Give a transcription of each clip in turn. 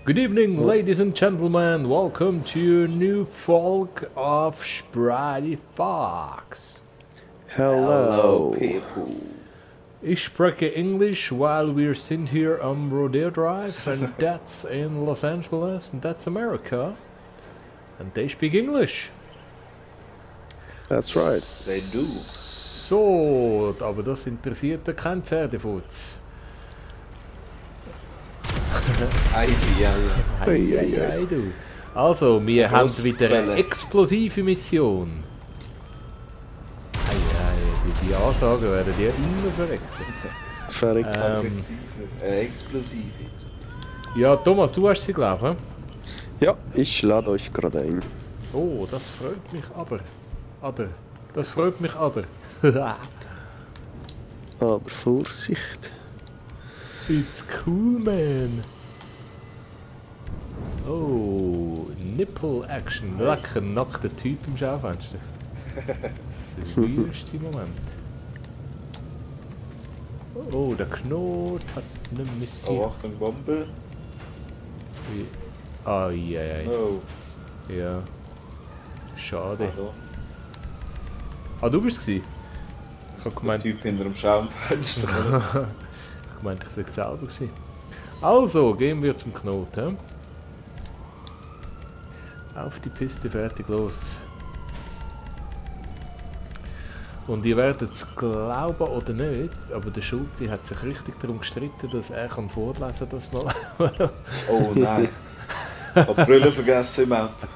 Good evening, ladies and gentlemen. Welcome to your new folk of Sprite Fox. Hello, people. Ich spreche English while we sind here on Rodeo Drive, and that's in Los Angeles, and that's America. And they speak English. That's right. They do. So, aber das interessiert ja kein Pferdefutz. Ei, du. Also, wir haben wieder eine explosive Mission. Die Ansagen werden ja immer verreckt. Explosive. Ja, Thomas, du hast sie, glaube ich. Ja, ich lade euch gerade ein. Oh, das freut mich aber. Das freut mich aber. Aber Vorsicht. It's cool, man. Oh, Nipple Action. Lecker nackter Typ im Schaufenster. Das ist der wüste Moment. Oh, der Knot hat eine Mission. Oh, Achtung, Bombe. Ai. Oh. Ja. Schade. Hallo. Ah, du bist es? Ich habe Der gemeint, Typ hinter dem Schaumfenster. ich sei selber gewesen. Also, gehen wir zum Knoten. Auf die Piste, fertig, los. Und ihr werdet es glauben oder nicht, aber der Schulti hat sich richtig darum gestritten, dass er vorlesen kann, das mal. Oh nein. Ich habe die Brille vergessen im Auto.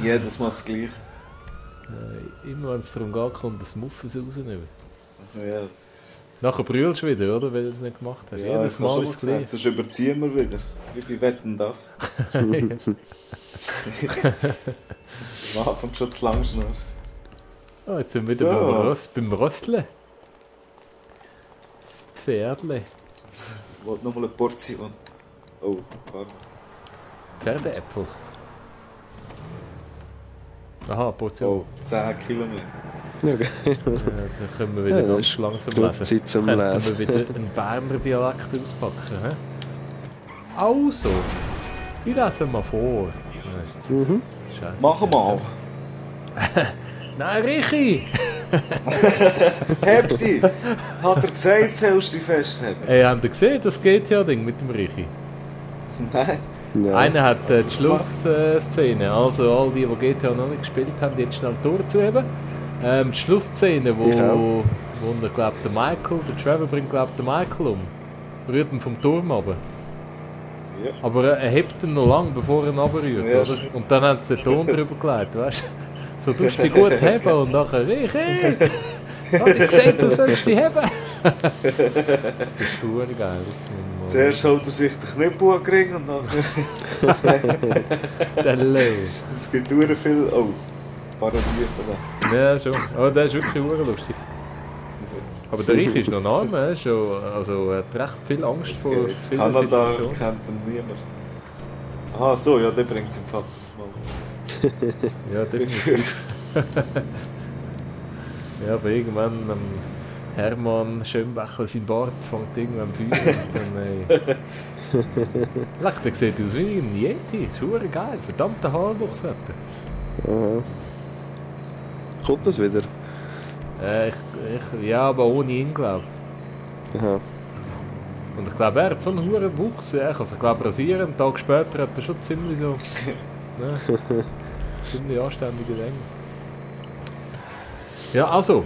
Jedes Mal das Gleiche. Immer wenn es darum geht, kommt das Muffens rausnehmen. Ja, Nachher brüllst du wieder, oder? Weil du es nicht gemacht hast. ja, Jedes Mal ist es gleich. sonst überziehen wir wieder. Wie wetten das? Am Anfang schon zu lang schnell. Oh, jetzt sind wir wieder beim Rösteln. Das Pferdle. Ich wollte nochmal eine Portion. Oh, pardon. Pferdeäpfel. Aha, Portion. Oh, 10 Kilometer. Okay. Dann können wir wieder Ja, ganz langsam genug lesen. Zeit zum Könnten Lesen. wir wieder einen Berner Dialekt auspacken. He? Also, ich lese mal vor. Mhm. Scheiße. Mach mal. Nein, Richi! Heb dich! Hat er gesagt, sollst du dich festhalten? Hey, habt ihr gesehen, das GTA-Ding mit dem Richi? Nein. Ja. Einer hat die Schlussszene, also all die GTA noch nicht gespielt haben, die jetzt schnell durchzuheben. Die Schlussszene, wo er, glaubt, der Trevor bringt, glaubt, der Michael um. Rührt ihn vom Turm runter. Ja. Aber er hebt ihn noch lang, bevor er ihn runterrührt, Ja, oder? Und dann haben sie den Ton drüber gelegt, weißt du? So, du musst dich gut heben und nachher, Richi! Hat ich gesagt, du sollst dich heben? Das ist verdammt geil. Zuerst holt er sich den Knüppel an den Ring und dann... Der Leo. Es gibt sehr viel... Oh, Paradies da. Ja, schon. Aber der ist wirklich verdammt lustig. Aber der Richi ist noch ein Arm, er ist schon, also, er hat recht viel Angst vor Jetzt vielen Kanada Situationen. kennt ihn niemand. Aha, so, ja, der bringt seinen Vater mal. Ja, definitiv. Ja, aber irgendwann Hermann Schönbecher sein Bart fängt irgendwann Feuer und dann... Leck, der sieht aus wie ein Yeti, ist verdammt geil, verdammter Haarwuchs hat er. Aha. Kommt das wieder? Ja, aber ohne ihn, glaube ich. Aha. Und ich glaube, er hat so einen hohen Wuchs. Also ich glaube, rasieren, einen Tag später hat er schon ziemlich so... Ne, ziemlich anständige Länge. Ja, also.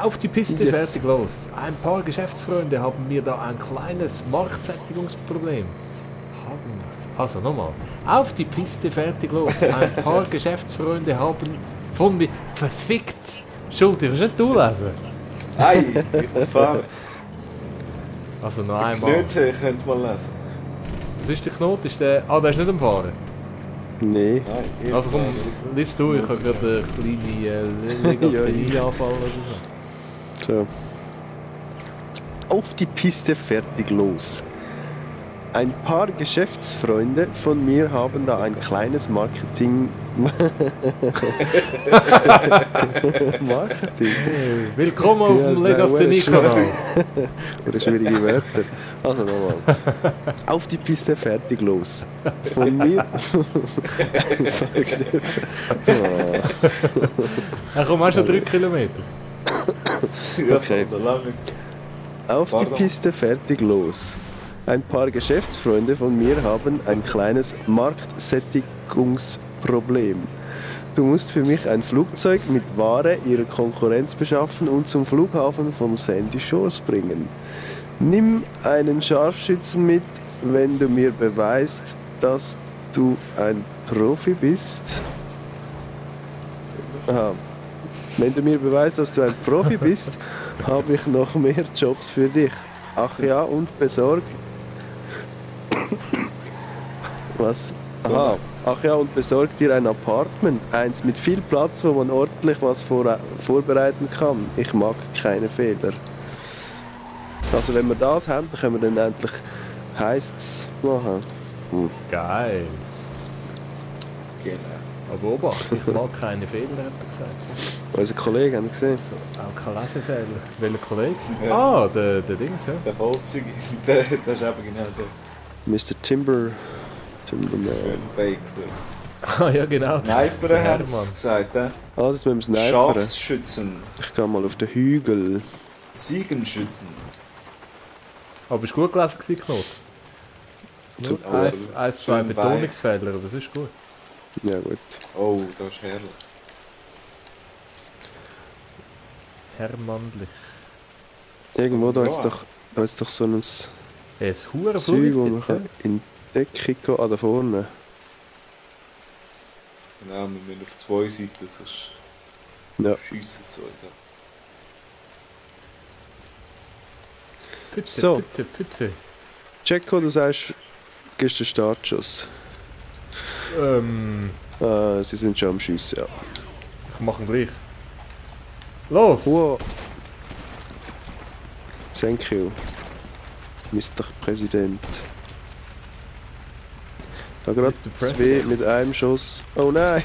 Auf die Piste, Yes. fertig, los. Ein paar Geschäftsfreunde haben mir da ein kleines Marktsättigungsproblem. Haben das? Also nochmal. Auf die Piste, fertig, los. Ein paar Geschäftsfreunde haben von mir... Verfickt! Schuldig, kannst du nicht durchlesen? Ei, ich muss fahren. Also noch einmal. Knöte könnt mal lesen. Was ist der Knoten? Ist der... Ah, der ist nicht am Fahren. Nee. Nein, Also komm, lies du, ich habe gerade eine kleine Legasthenie-Anfall oder so. So. Auf die Piste, fertig, los. Ein paar Geschäftsfreunde von mir haben da ein kleines Marketing. Willkommen auf Ja, dem das Legasthenie-Kanal. Oder schwierige Wörter. Also nochmal. Auf die Piste, fertig, los. Von mir. Ja, komm, hast du 3 Kilometer. Ja, Okay. so lange. Auf die Pardon. Piste, fertig, los. Ein paar Geschäftsfreunde von mir haben ein kleines Marktsättigungsproblem. Du musst für mich ein Flugzeug mit Ware ihrer Konkurrenz beschaffen und zum Flughafen von Sandy Shores bringen. Nimm einen Scharfschützen mit, wenn du mir beweist, dass du ein Profi bist. Aha. Wenn du mir beweist, dass du ein Profi bist, habe ich noch mehr Jobs für dich. Ach ja, und besorg. Was? Aha. Ach ja, und besorg dir ein Apartment. Eins mit viel Platz, wo man ordentlich was vorbereiten kann. Ich mag keine Fehler. Also wenn wir das haben, dann können wir dann endlich Heists machen. Geil. Genau. Aber Obacht, ich mag keine Fehler, hat er gesagt. Unsere Kollegen haben gesehen. So, auch keine Lesefehler. Welcher Kollege? Ja. Ah, der Dings, ja. Der Holzige, der ist eben genau der Mr. Timberman. Baker. Ah, ja, genau. Sniper Der hat es Hermann. gesagt, hä? Ah, das mit dem Sniper. Schafsschützen, Ich gehe mal auf den Hügel. Ziegenschützen. Aber ist gut gelesen gewesen, Knot. Nur Super. ein, zwei Schön Betonungsfehler, aber es ist gut. Ja gut. Oh, das ist herrlich. Hermannlich. Irgendwo da Ja. ist doch so ein Es ist hure Zeug, wo man Flug. kann in Deckung gehen. Ah, da vorne. Genau, wir müssen auf 2 Seiten, sonst Ja. schiessen zu. Pütze, So. Pütze, Pütze. Jacko, du sagst, gibst den Startschuss. Sie sind schon am Schiessen, ja. Ich mache ihn gleich. Los! Wow. Thank you, Mr. Präsident. Da gerade Mr. zwei President. mit einem Schuss. Oh nein!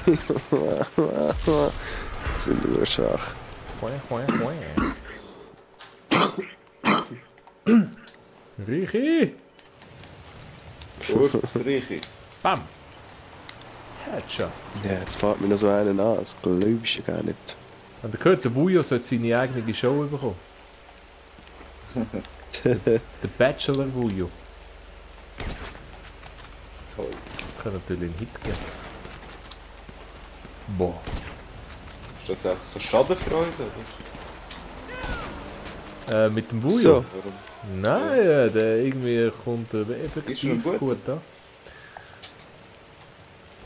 Das sind nur schwach. Hoi, hoi, hoi. Richi! Gut, Riechi. Bam! Headshot. Ja, jetzt fährt mir noch so einen an, das glaubst du gar nicht. Und ihr gehört, der Bujo sollte seine eigene Show bekommen. Der Bachelor Bujo. Toll. Kann natürlich einen Hit geben. Boah. Ist das einfach so Schadenfreude? Oder? Mit dem Bujo? So. Warum? Nein, der irgendwie kommt Ist effektiv schon gut. gut an.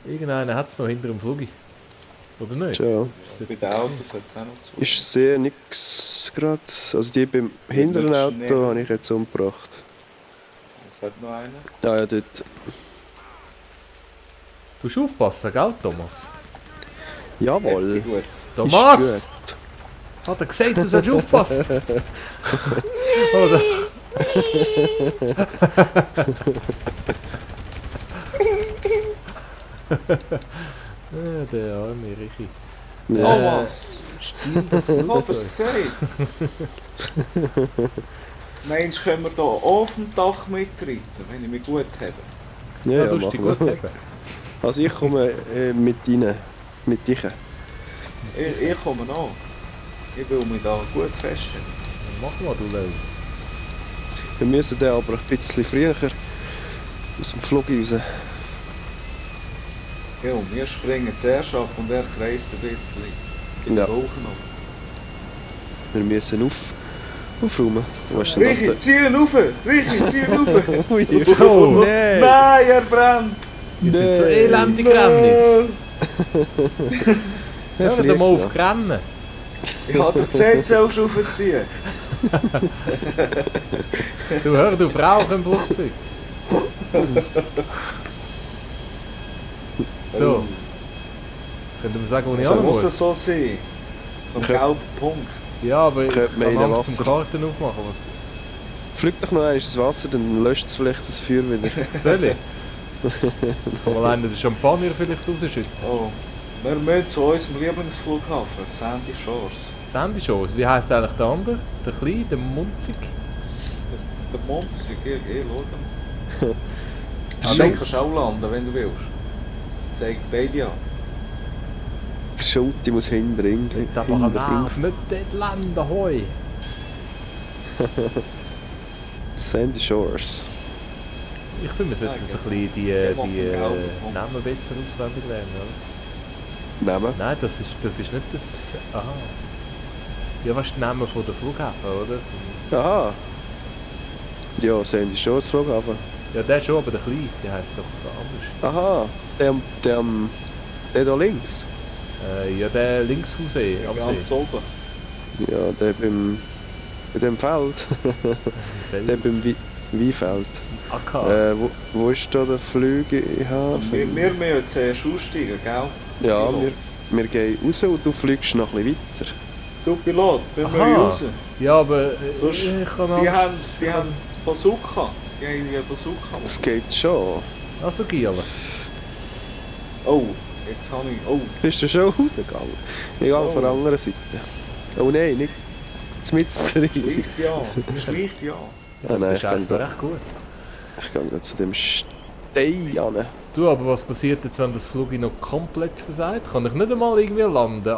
Irgendeiner hat es noch hinter dem Flugi. Oder nicht? Ciao. Ist Bei jetzt- den Autos hat es auch noch zu. Ich sehe nichts gerade. Also die beim hinteren nicht Auto schnell. habe ich jetzt umgebracht. Es hat noch einen. Ah ja, dort. Du musst aufpassen, gell, Thomas? Jawohl. Gut. Ist Thomas! gut. Hat er gesagt, du sollst aufpassen? Oder? Ja, der arme Richi. Ja. Thomas! Stimmt, das Ich habe Flugzeug. es gesehen. Meinst du, können wir hier auf dem Dach mitreiten, wenn ich mich gut habe? Ja, ja, du musst dich machen gut wir. haben. Also ich komme mit rein. Mit dich. Ich komme noch. Ich will mich da gut feststellen. Mach mal, du Leute. Wir müssen den aber ein bisschen früher aus dem Flug raus. Ja, und wir springen zuerst ab und er kreist ein bisschen. In Ja. den Rauchen noch. Wir müssen aufräumen. Was ist denn das Richi, zieh ihn rauf! Richi, zieh ihn rauf! da? Ui, Oh, nein! Nein, er brennt! Wir sind so elendig Rennen. Ja, Hör doch mal auf Rennen. Ich habe dir gesagt, du sollst raufziehen. Du hör, du Rauchen im Flugzeug. So. Könnt ihr mir sagen, wo ich So hin muss muss? es so sein. So ein Okay. gelber Punkt. Ja, aber ich Könnte man kann in Angst Wasser- zum Karten aufmachen. Was Flieg doch noch einmal ins Wasser, dann löscht es vielleicht das Feuer wieder. soll ich? Kann mal einer den Champagner vielleicht rausschütten? Oh, Wir müssen zu unserem Lieblingsflughafen, Sandy Shores. Sandy Shores, wie heisst eigentlich der andere? Der Kleine, der Munzig? Der Monster, geh schauen. Der Ah, Schau- du kannst auch landen, wenn du willst. Das zeigt beide an. Der Schutti muss hinten Nicht einfach ein Nerv, nicht dort landen, hoi! Sandy Shores. Ich finde, wir sollten Ja, ein bisschen die Gehen wir zum Gelben. Namen besser auswendig lernen, oder? Namen? Nein, das ist nicht das... Aha. Ja, was ist der Name von der Flughafen, oder? Aha. Ja, Sandy Shores Flughafen. Ja, der schon, aber der Kleine, der heisst doch anders. Aha. Der da links. Ja, der links vom See, am Ganz See. oben. Ja, der bei dem Feld. Der beim Weinfeld. AK. Wo ist da der Also, Flügehafen? wir müssen jetzt zuerst aussteigen, gell? Ja, Pilot. wir gehen raus und du fliegst noch ein bisschen weiter. Du Pilot, wir müssen Aha. raus. Ja, aber Sonst, ich kann die auch... haben das Bazooka. Die haben die Bazooka. Es geht schon. Also Giele. Oh, jetzt habe ich... Oh, Bist du schon rausgegangen? Ich gehe von der anderen Seite. Oh nein, nicht mit drin. schleicht ja. Schleicht ja. Ah, nein, Das ich ist gehe eigentlich da, recht gut. da zu dem Stein an. Du, aber was passiert jetzt, wenn das Flug noch komplett versagt? Kann ich nicht einmal irgendwie landen?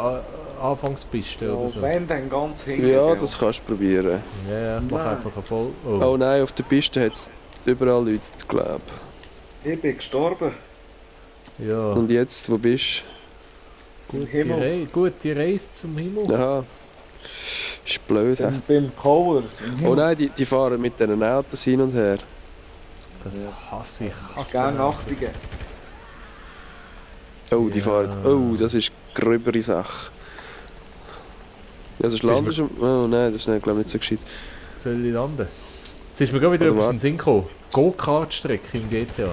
Anfangspiste oder so? Wenn dann ganz hinten. Ja, gell? das kannst du probieren. Ja, ich mach Nein. einfach eine voll... Oh nein, auf der Piste hat es überall Leute, glaube Ich bin gestorben. Ja, Und jetzt, wo bist Himmel. gute Reise zum Himmel. du? Aha. Ist blöd, hä? Beim Cover. Oh nein, die fahren mit diesen Autos hin und her. Das hasse ich. Ich gerne Nachtigen. Oh, die Ja. fahren. Oh, das ist eine gröbere Sache. Ja, das Land ist. Oh nein, das ist glaube ich nicht so gescheit. Soll ich landen? Jetzt ist mir gerade wieder Oder etwas was? in den Sinn gekommen. Go-Kart-Strecke im GTA.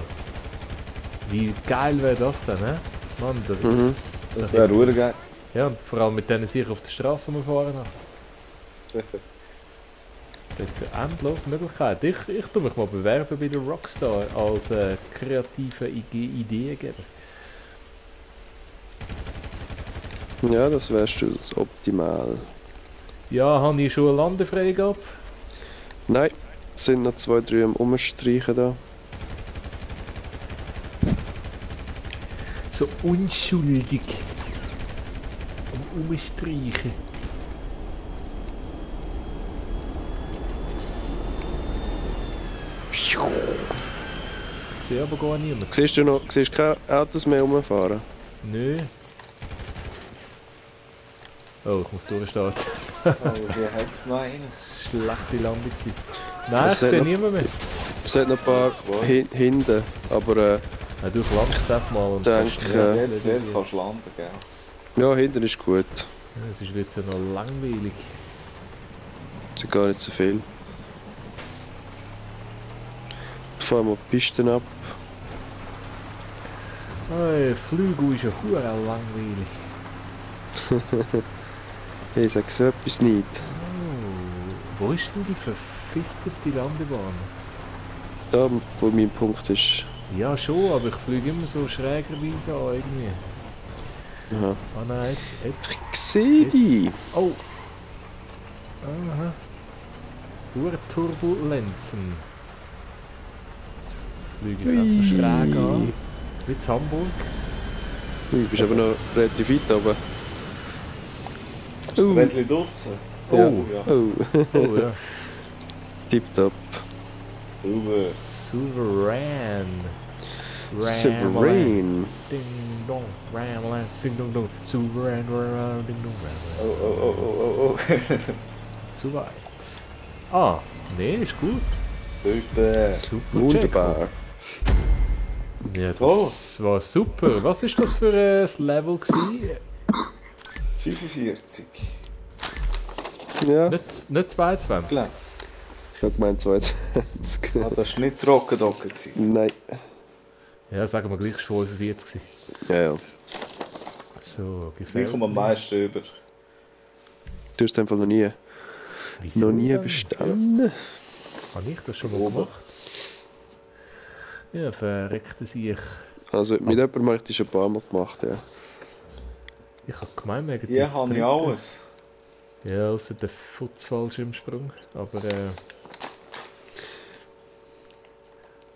Wie geil wäre das denn, ne? Mann, Mhm. Das wäre geil. ja, und vor allem mit denen sicher auf der Straße rumfahren. Da hat es endlos Möglichkeiten. Ich tue mich mal bewerben bei der Rockstar als kreativer Ideengeber. Ja, das wärst du das optimal. Ja, habe ich schon eine Landefreigabe? Nein, es sind noch 2, 3 am Umstreichen da. So unschuldig. Am Umstreichen. Ich sehe aber gar niemand. Siehst du keine Autos mehr rumfahren? Nö. Oh, ich muss durchstarten. Oh, hier hat es noch einen. Schlechte Landung gewesen. Nein, Das ich sieht sehe noch- niemand mehr. Es hat noch ein paar hinten, aber Ja, du langst einfach mal und Danke. kannst schnell Jetzt kannst du landen, gell? ja, hinten ist gut. Ja, es ist jetzt ja noch langweilig. Es sind gar nicht so viel. Fahren wir die Pisten ab. Hey, Flügel ist ja hure langweilig. Hey, sag so etwas nicht. Oh, wo ist denn die verfistete Landebahn? Da, wo mein Punkt ist. Ja schon, aber ich fliege immer so schrägerweise an irgendwie. Aha. Ah nein, jetzt. Ich sehe die! Oh! Aha. Hure Turbulenzen. Jetzt fliege ich auch so schräg an. Wie in Hamburg. Du bist aber noch relativ weit oben. Hast du ein Rädchen draussen? Ja. Oh, ja. Oh, Oh ja. tipptopp. Sauber. Souverän. Souverän. Ding dong. Ramlan. Ding dong dong. Souverän. Ding dong. Oh, oh, oh, oh, oh, oh. Zu weit. Ah, nee, ist gut. Super. Super. Wunderbar. Checo. Ja, das Oh. war super. Was ist das für ein Level gewesen? 45. Ja, Nicht 22. Klar. ich habe gemeint 22. Ah, das war nicht Trockendocken. Nein. Ja, sagen wir gleich, es war 45 gewesen. Ja, ja. So, Ich gefällt komme am mir. meisten über. Du hast es einfach noch nie Wieso denn? bestanden. Habe ich das schon mal Oben. gemacht? Ja, verreckte sich. Also mit jemandem habe ich das schon ein paar Mal gemacht, ja. Ich habe gemeint, wegen Hier dem habe ich dritten. alles. Ja, außer der Futzfallschirmsprung. Aber habt ihr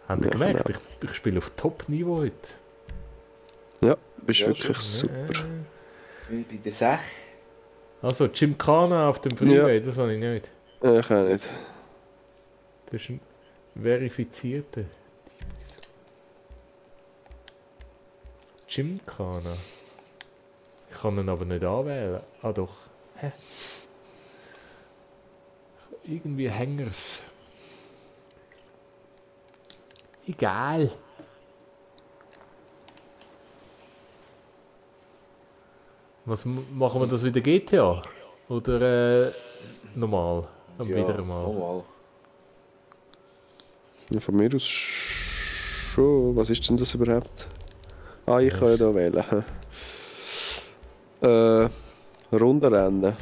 Ja, gemerkt, genau. ich spiele auf Top-Niveau heute. Ja, bist Ja, wirklich schon. super. Wie bei der Sache. Also, Gymkhana auf dem Freeway, das habe ich nicht. Ich auch nicht. Das ist ein verifizierter. Gymkhana. Ich kann ihn aber nicht anwählen. Ah doch. Hä? Irgendwie Hängers. Egal. Machen wir das wieder GTA? Oder normal? Wieder mal. Normal. Ja, von mir aus schon. Was ist denn das überhaupt? Ah, ich kann ja da wählen. Rundenrennen.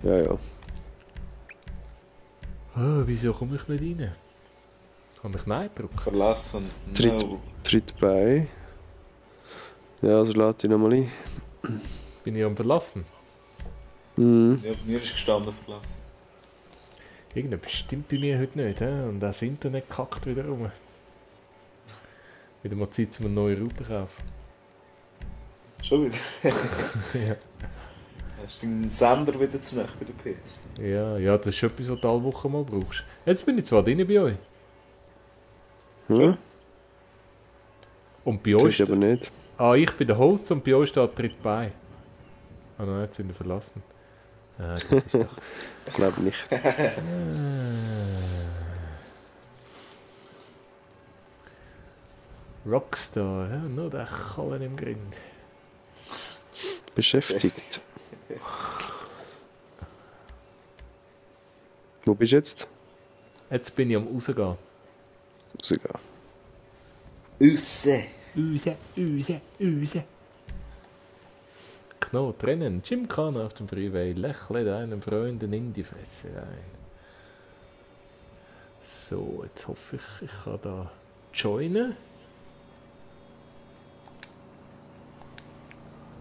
Ja, ja. Oh, wieso komme ich nicht rein? Kann ich Nein drücken? Verlassen. Tritt, No. Tritt bei. Ja, also lade ich nochmal ein. Bin ich am Verlassen? Mhm. Ja, bei mir ist gestanden verlassen. Irgendetwas stimmt bei mir heute nicht. He? Und das Internet kackt wieder rum. Wieder mal Zeit, um eine neue Route zu kaufen. Schon wieder. Ja. Hast du den Sender wieder zu nahe bei der PS? Ja, das ist etwas, was du alle Woche mal brauchst. Jetzt bin ich zwar drin bei euch. Ja, Und bei das euch... ist aber nicht. Ah, ich bin der Host und bei euch steht Tritt bei. Ah nein, jetzt sind wir verlassen. Ah, das ist doch... Ich glaube nicht. Rockstar, ja, nur der Kallen im Grind. Beschäftigt. Wo bist du jetzt? Jetzt bin ich am rausgehen. Rausgehen. Raus. Knot, rennen, Gymkhana auf dem Freeway, lächle deinen Freunden in die Fresse rein. So, jetzt hoffe ich kann da joinen.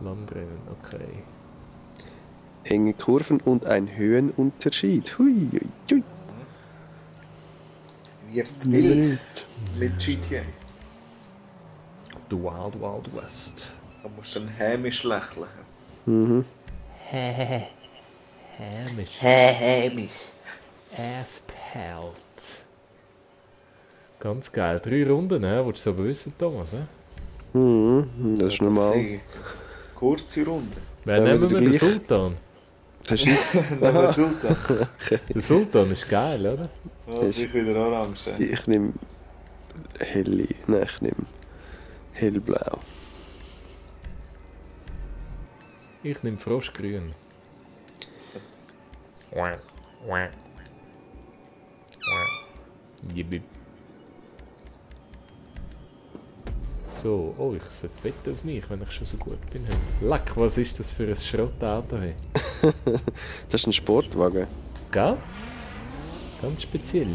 Landrennen, okay. Enge Kurven und ein Höhenunterschied. Hui, hui, hui. Wird wild mit GTA. The Wild Wild West. Da musst du dann hämisch lächeln. Mhm. Hämisch. Hämisch. Asspelt. Ganz geil. 3 Runden, ne? Willst du aber wissen, Thomas? Ne? Mhm. Das ist normal. Kurze Runde. Wer Ja, nehmen wieder wir? Den gleich. Sultan. Verschiss. Nehmen wir Sultan. Der Sultan ist geil, oder? Was ich wieder orange. Ich nehme helle. Nein, ich nehme hellblau. Ich nehme Froschgrün. Jibib. So, oh, ich sollte wetten auf mich, wenn ich schon so gut bin. Leck, was ist das für ein Schrottauto? Hey? Das ist ein Sportwagen. Gell? Ganz speziell.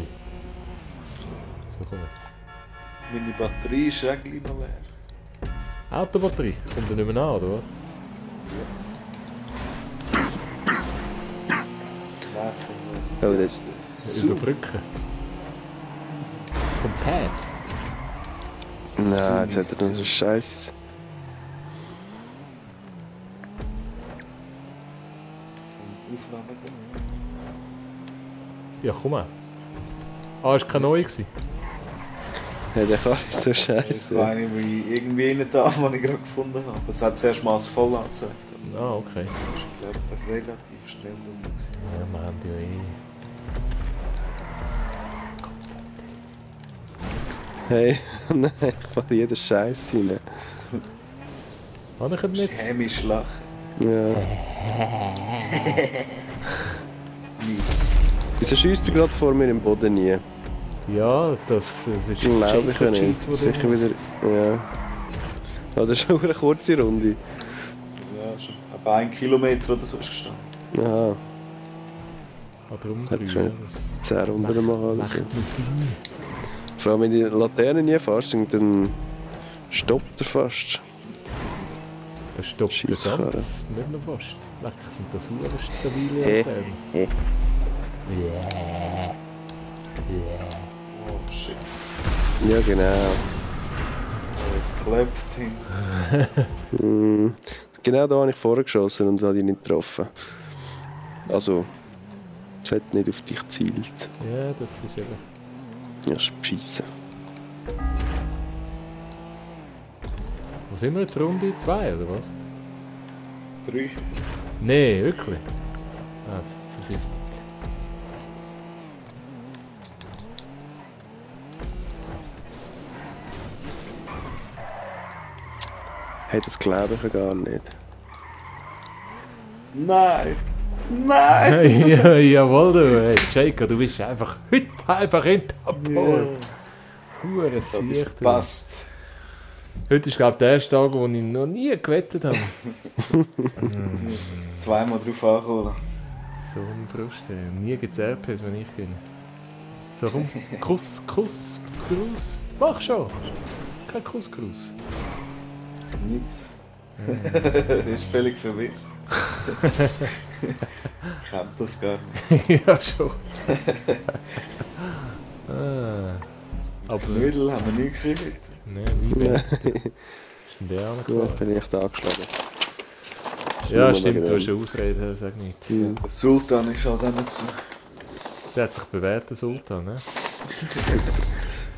So, komm jetzt. Meine Batterie ist eigentlich noch leer. Autobatterie, kommt er nicht mehr an, oder was? Nein, Oh, das Überbrücken. Vom Pad. Nein, jetzt hat er dann so Scheiße. Aufnahme. Ja, komm mal. Ah, ist kein neu gewesen. Ja, der Karre ist so Ich scheiße. weiß nicht, wie irgendwie nicht da, was ich gerade gefunden habe. Es hat zuerst mal als voll angezeigt. Ah, okay. Ich glaube, relativ schnell rum. Ja, wir haben ja eh. Hey, nein, ich fahre jeden Scheiß rein. Habe ich ihn nicht? Hämisch lachen. Ja. Wieso schießt er gerade vor mir im Boden nie? Ja, das ist Glaube ich ja Cheat, nicht. wo Sicher du- wieder. Ja. Also schon eine kurze Runde. Ja, schon. Etwa 1 Kilometer oder so ist gestanden. Aha, Ah, drum Hätte 3. ich Ja, können. das 10 Runden machen oder so. macht mir Sinn. Vor allem wenn die Laterne nie fährst, dann stoppt er fast. Verstoppt der Scheisskarre. ganz, nicht noch fast. Leck, sind das hure stabile Hä? Laternen. Hä? Oh shit. Ja, genau. Oh, jetzt klopft es hin. Genau da habe ich vorher geschossen und habe ihn nicht getroffen. Also, es hat nicht auf dich gezielt. Ja, das ist eben. Ja, ist beschissen. Wo sind wir jetzt? Runde 2 oder was? 3. Nee, wirklich. Ah, vergiss nicht. Hey, das glaube ich ja gar nicht. Nein! Nein! Ja, jawohl, du, hey, Jacob, du bist einfach heute einfach in Tabor. Hure Das Sicht. ist passt. Heute ist, glaube ich, der erste Tag, wo ich noch nie gewettet habe. Zweimal drauf ankommen. So ein Frust, ey. Nie gibt es RPs, wenn ich gewinne. So, komm, Kuss, Gruß. Mach schon. Kein Kuss, Gruß. Nix. Ist völlig verwirrt. Kennt das gar nicht. Ja, schon. Aber Knödel haben wir nie gesehen. nein, nie mehr. Ist denn der auch noch Gut, gefahren? bin ich echt angeschlagen. Ja, Nur stimmt, wegen du hast dem. eine Ausrede, sag nicht. Mhm. Der Sultan ist halt auch nicht so. Der hat sich bewährt, der Sultan, ne?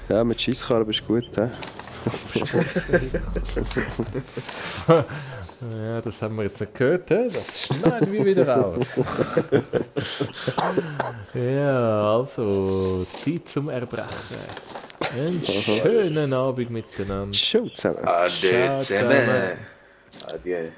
Ja, mit Scheisskarren bist du gut, hä? Ja, das haben wir jetzt nicht gehört, he? Das schneiden wir wieder raus. Ja, also, Zeit zum Erbrechen. Einen schönen Abend miteinander. Ciao zusammen. Ade Ciao zusammen. Adieu.